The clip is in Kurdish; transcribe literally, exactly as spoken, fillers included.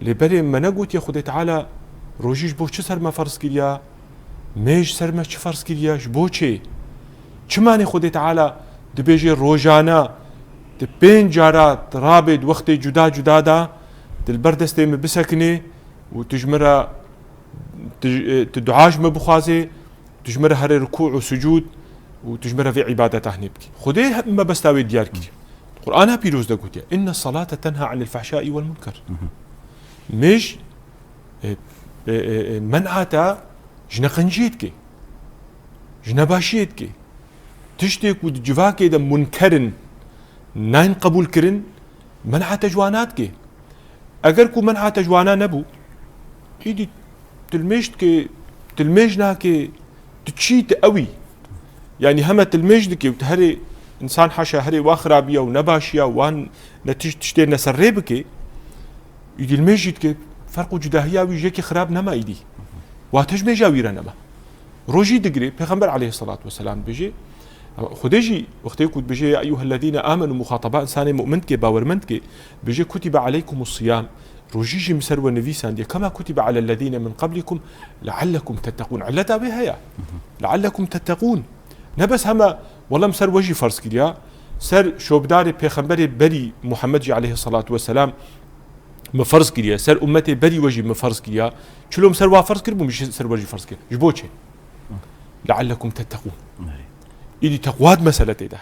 Lê belê me negotiye Xwedê Teala rojî ji bo çi ser me ferz kiriya? Mêj ser me çi ferz kiriya? Ji bo çê? Çimanê Xwedê Teala dibêje rojane di pênc cara di rabê di wextê cuda cuda de di li ber destê min bisekinê û tu ji min re tu, tu dua ji min bixwazê, tu ji min re herê rikû û sucûd û tu ji min re vê îbadeta hinê bikî. Xwedê he-, mebesta wê diyar kiriye. Qur'ana pîroz de gotiye, "Inne salate tenha anil fahşai wel munker." Mêj, e, e, e, e, men'ata ji neqenciyê dike, ji nebaşiyê dike. Tiştê ku di civakê de munker in, nayên qebûl kirin, men'ata ji wana dike. Eger ku men'ata ji wana nebû, îdî tu li mêj dike, tu li mêj nake, tu çî, tu ew î. Yanî heme tu li mêj dike û tu herê însan haşa herê wa xirabiya û nebaşiya û wan ne tiş-, tiştê neserrê bike, îdî li mêj jî dike, ferq û cudahiya wî ji yekê xirab nema îdî. Wate ji mêja wî re nema. Rojî digirê, Pêxember aleyhisselatu vesselam dibêje, Xwedê jî wextê ku dibêje, "Ya eyyuhellezîne amenu", muxataba însanê mu'min dike, bawermend dike, dibêje, "Kutibe aleykumus siyam", rojî jî min ser we nivîsandiye, "kema kutibe alellezîne min qablikum leallekum tettekûn." Illeta wê heye. "Leallekum tettekûn." Ne bes hema, wela min ser we jî ferz kiriya, ser şobedarê Pêxemberê berî Muhammed jî aleyhisselatu vesselam min ferz kiriye, ser ummetê berî we jî min ferz kiriya. Çilo min ser wa ferz kiribû, min jî ser we jî ferz kir. Ji bo çi? "Leallekum tettekûn." Îdî teqwa di mesele tê de heye.